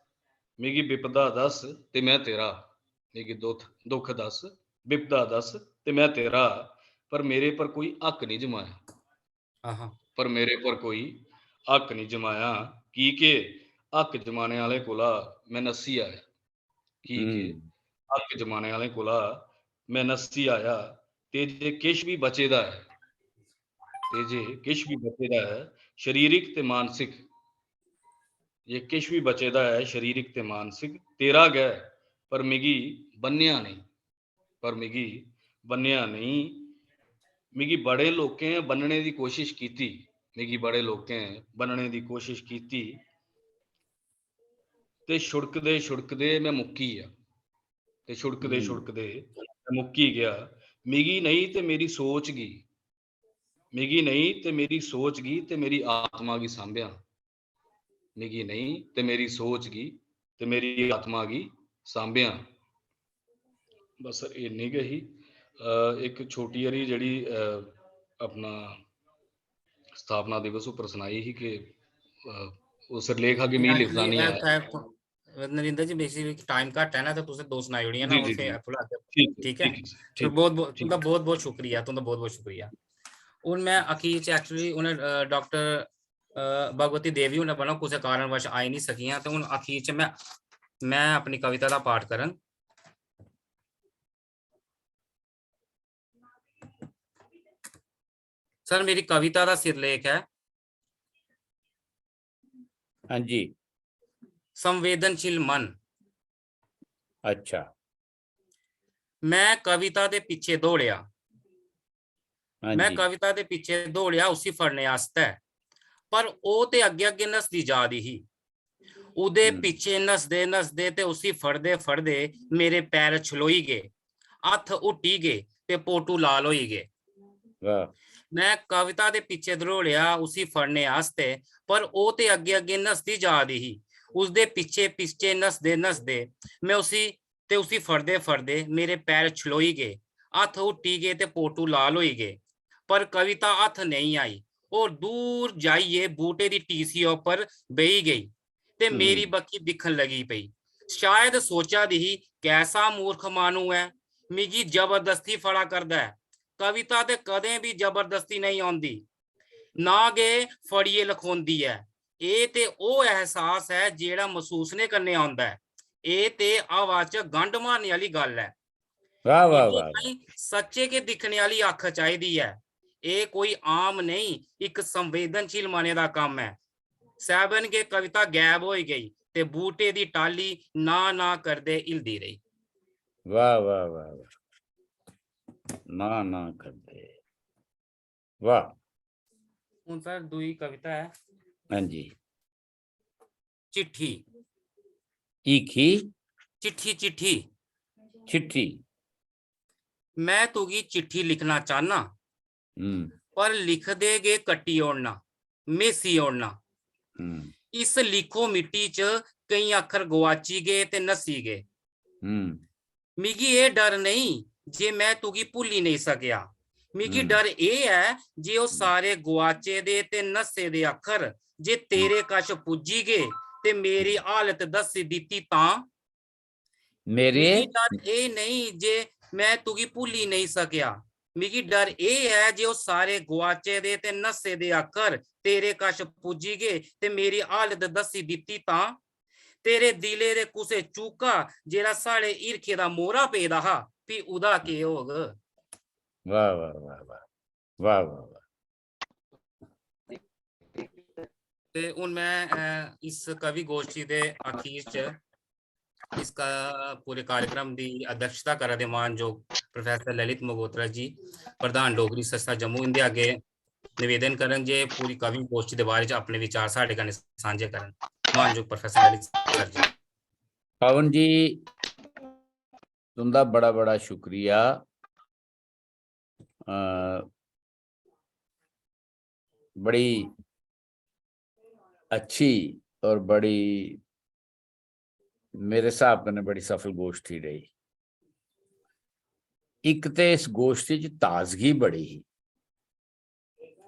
मिगी बिपदा दस्स ते में तेरा, मिगी दुख, दुख दस्स, बिपदा दस्स ते में तेरा, पर मेरे पर कोई हक निं जमाया। आहा। पर मेरे पर कोई हक निं जमाया, की के हक जमाने आह्ले कोला में नस्सी आया। की के हम्म। हक जमाने आह्ले कोला में नस्सी आया, ते जे किश बी बचे दा ऐ, एह् जे किश बी बचे दा ऐ, शरीरिक ते मानसिक, जे किश बी बचे दा ऐ, शरीरिक ते मानसिक, तेरा गै, पर मिगी बन्नेआ नेईं, पर मिगी बन्नेआ नेईं। मिगी बड़े लोकें बन्नने दी कोशश कीती, मिगी बड़े लोकें बन्नने दी कोशश कीती, ते छुड़कदे छुड़कदे में मुक्की गेआ, ते छुड़कदे हम्म। छुड़कदे में मुक्की गेआ। मिगी नेईं ते मेरी सोच गी, मिगी नेईं ते मेरी सोच गी ते मेरी आत्मा गी सांभेआ, मिगी नेईं ते मेरी सोच गी ते मेरी आत्मा गी सांभेआ। बस इन्नी गै ही। अ, इक छोटी हारी जेह्ड़ी, अ, अपना स्थापना दिवस उप्पर सनाई ही कि, अ, ओह् सिरलेख हा कि मिगी लिखना नेईं आया। नरिंदर जी, बेसिकली टाइम घट्ट है ना, तो तुसें दो सनाई ओड़ियां ना, जी, जी, जी। थोड़ा अग्गें, ठीक है, ठीक है? ठीक है, तो ठीक, बहुत, बहुत, ठीक। तुंदा बहुत, बहुत शुक्रिया, तुंदा बहुत, बहुत शुक्रिया। हून मैं अखीर च actually उ'नें, अ, डाक्टर, अ, भगवती देवी हुंदे कोला कुसै कारणवश आई निं सकियां, ते हून अखीर च मैं, मैं अपनी कविता दा पाठ करङ। सर, मेरी कविता दा सिरलेख ऐ। हां जी। संवेदनशील मन। अच्छा। मैं कविता दे पिच्छे दौड़ेआ। हां मैं जी। कविता दे पिच्छे दौड़ेआ उसी फड़ने आस्तै, पर ओह् ते अग्गें-अग्गें नसदी जा दी ही। ओह्दे हम्म। पिच्छे नसदे-नसदे ते उसी फड़दे-फड़दे मेरे पैर छलोई गे, हत्थ हुट्टी गे ते पोटू लाल होई गे। वाह। मैं कविता दे पिच्छे दौड़ेआ उसी फड़ने आस्तै, पर ओह् ते अग्गें-अग्गें नसदी जा दी ही। उसदे पिच्छे-पिच्छे नसदे-नसदे मैं उसी, ते उसी फड़दे-फड़दे मेरे पैर छलोई गे, हत्थ हुट्टी गे ते पोटू लाल होई गे। पर कविता हत्थ नेईं आई। ओह् दूर जाइयै बूह्टे दी टीसी उप्पर बेही गेई ते हम्म। मेरी बक्खी दिक्खन लगी पेई। शायद सोचा दी ही, "कैसा मूर्ख माह्नू ऐ, मिगी जबरदस्ती फड़ा करदा ऐ।" कविता ते कदें बी जबरदस्ती नेईं औंदी, ना गै फड़ियै लखोंदी ऐ। एह् ते ओह् एहसास ऐ जेह्ड़ा मसूसने कन्नै औंदा ऐ। एह् ते हवा च गंढ मारने आह्ली गल्ल ऐ। वाह, वाह, इत्थूं वाह, वाह। ताईं सच्चें गै दिक्खने आह्ली अक्ख चाहिदी ऐ। एह् कोई आम नेईं, इक संवेदनशील मनै दा कम्म ऐ। सैह्बन गै कविता गैब होई गेई ते बूह्टे दी टाह्ली ना-ना करदे हिलदी रेही। वाह, वाह, वाह, वाह। ना-ना करदे। वाह। हून सर, दूई कविता ऐ। हां जी। चिट्ठी। ईखी? चिट्ठी, चिट्ठी। चिट्ठी। मैं तुगी चिट्ठी लिखना चाह्न्नां, हम्म। पर लिखदे गै कट्टी ओड़ना, मेसी ओड़ना। हम्म। इस लिखो मिट्टी च केईं अक्खर गुआची गे ते नस्सी गे। हम्म। मिगी एह् डर नेईं जे मैं तुगी भुल्ली नेईं सकेआ। मिगी हम्म। डर एह् ऐ जे ओह् सारे गुआचे दे ते नस्से दे अक्खर जे तेरे कश पुज्जी गे ते मेरी हालत दस्सी दित्ती तां? मेरे मिगी डर एह् नेईं जे मैं तुगी भुल्ली नेईं सकेआ। मिगी डर एह् ऐ जे ओह् सारे गुआचे दे ते नस्से दे अक्खर तेरे कश पुज्जी गे ते मेरी हालत दस्सी दित्ती तां? तेरे दिलै दे कुसै चूका जेह्ड़ा साढ़े हिरखै दा मोहरा पेदा हा, फ्ही उ'दा केह् होग? वाह, वाह, वाह, वाह। वाह, वाह, वाह। ते हून मैं, अ, इस कवि गोश्ठी दे आखिर च इस का-, पूरे कार्यक्रम दी अध्यक्षता करा दे मानजोग प्रोफेसर ललित मगोत्रा जी, प्रधान डोगरी संस्था जम्मू, इंदे अग्गें निवेदन करन जे पूरी कवि गोश्ठी दे बारे च अपने विचार साढ़े कन्नै सांझे करन। मानजोग प्रोफेसर ललित सर जी। पवन जी, तुंदा बड़ा बड़ा शुक्रिया। अ, बड़ी अच्छी और बड़ी, मेरे स्हाब कन्नै बड़ी सफल गोश्ठी रेही। इक ते इस गोश्ठी च ताजगी बड़ी ही,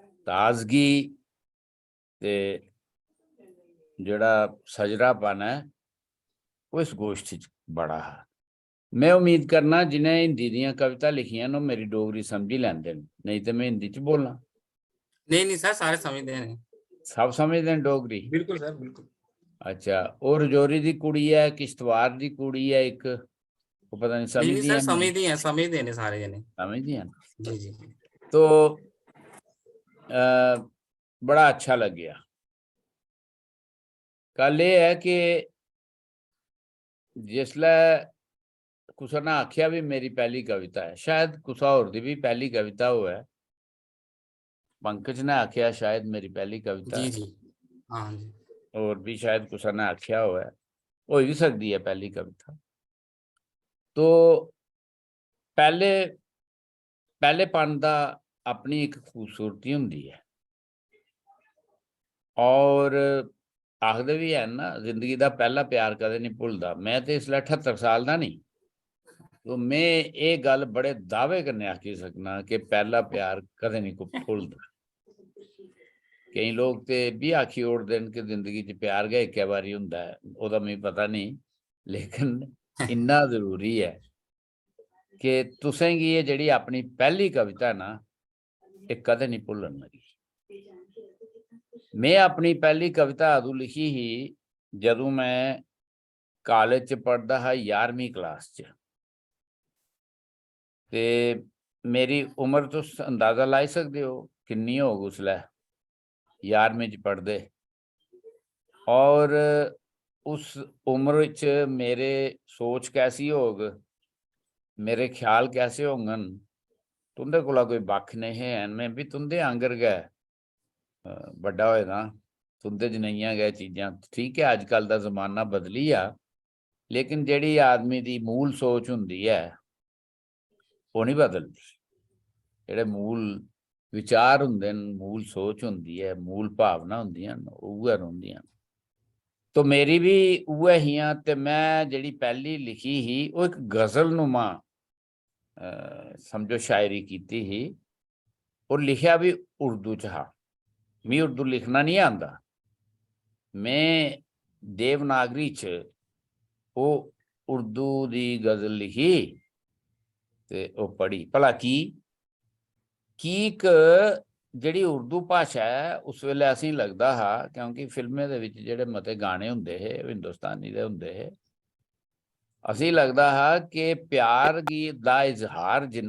ताजगी ते जेह्ड़ा सजरापन ऐ, ओह् इस गोश्ठी च बड़ा हा। में उम्मीद करना जि'नें हिंदी दियां कविता लिखियां न, ओह् मेरी डोगरी समझी लैंदे न, नेईं ते में हिंदी च बोलना। नेईं, नेईं सर, सारे समझदे न। सब समझदे न डोगरी? बिल्कुल सर, बिल्कुल। अच्छा, ओह् रजौरी दी कुड़ी ऐ, किश्तवाड़ दी कुड़ी ऐ इक, ओह् पता निं नेईं, नेईं समझदी सर, ऐ, समझदी ऐ, समझदे न सारे जने। समझदी ऐ ना? जी, जी। तो अ, बड़ा अच्छा लग्गेआ। गल्ल एह् ऐ कि जिसलै कुसै ने आखेआ बी मेरी पैह्ली कविता ऐ, शायद कुसै होर दी बी पैह्ली कविता होऐ, पंकज ने आखेआ शायद मेरी पैह्ली कविता जी, ऐ। जी। हां जी। होर बी शायद कुसै ने आखेआ होऐ, होई बी सकदी ऐ पैह्ली कविता। तो पैह्ले, पैह्लेपन दा अपनी इक खूबसूरती होंदी ऐ। और आखदे बी हैन ना, जिंदगी दा पैह्ला प्यार कदें निं भुलदा। में ते इसलै ठत्तर साल दा निं, तो में एह् गल्ल बड़े दावे कन्नै आखी सकना कि पैह्ला प्यार कदें निं कु-, भुलदा। केईं लोक ते एह् बी आखी ओड़दे न कि जिंदगी च प्यार गै इक्कै बारी होंदा ऐ, ओह्दा मिगी पता नेईं, लेकिन इन्ना जरूरी ऐ कि तुसें गी एह् जेह्ड़ी अपनी पैह्ली कविता ऐ ना, एह् कदें निं भुल्लन लगी। में अपनी पैह्ली कविता अदूं लिखी ही, जदूं में कालेज च पढ़दा हा, ञारमीं क्लास च। ते मेरी उम्र तुस अंदाजा लाई सकदे ओ किन्नी होग उसलै, ञारमीं च पढ़दे। और उस उम्र च मेरे सोच कैसी होग, मेरे ख्याल कैसे होङन, तुं'दे कोला कोई बक्ख नेईं हे हैन। में बी तुं'दे आंगर गै, अ, बड्डा होए दा, तुं'दे जनेहियां गै चीजां। ठीक ऐ, अजकल दा जमाना बदली गेआ, लेकिन जेह्ड़ी आदमी दी मूल सोच होंदी ऐ, ओह् निं बदलदी। जेह्ड़े मूल विचार होंदे न, मूल सोच होंदी ऐ, मूल भावना होंदियां न, ओह् उ'ऐ रौंह्दियां न। तो मेरी बी उ'ऐ हियां, ते में जेह्ड़ी पैह्ली लिखी ही, ओह् इक गजलनुमा, अ, समझो, शायरी कीती ही। ओह् लिखेआ बी उर्दू च हा। मी उर्दू लिखना निं आंदा। में देवनागरी च ओह् उर्दू दी गजल लिखी ते ओह् पढ़ी। भला की? की इक जेह्ड़ी उर्दू भाशा ऐ, उस बेल्लै असेंगी लगदा हा, क्योंकि फिल्में दे बिच जेह्ड़े मते गाने होंदे हे, ओह् हिंदुस्तानी दे होंदे हे, असेंगी लगदा हा कि प्यार गी, दा इजहार जिन्ना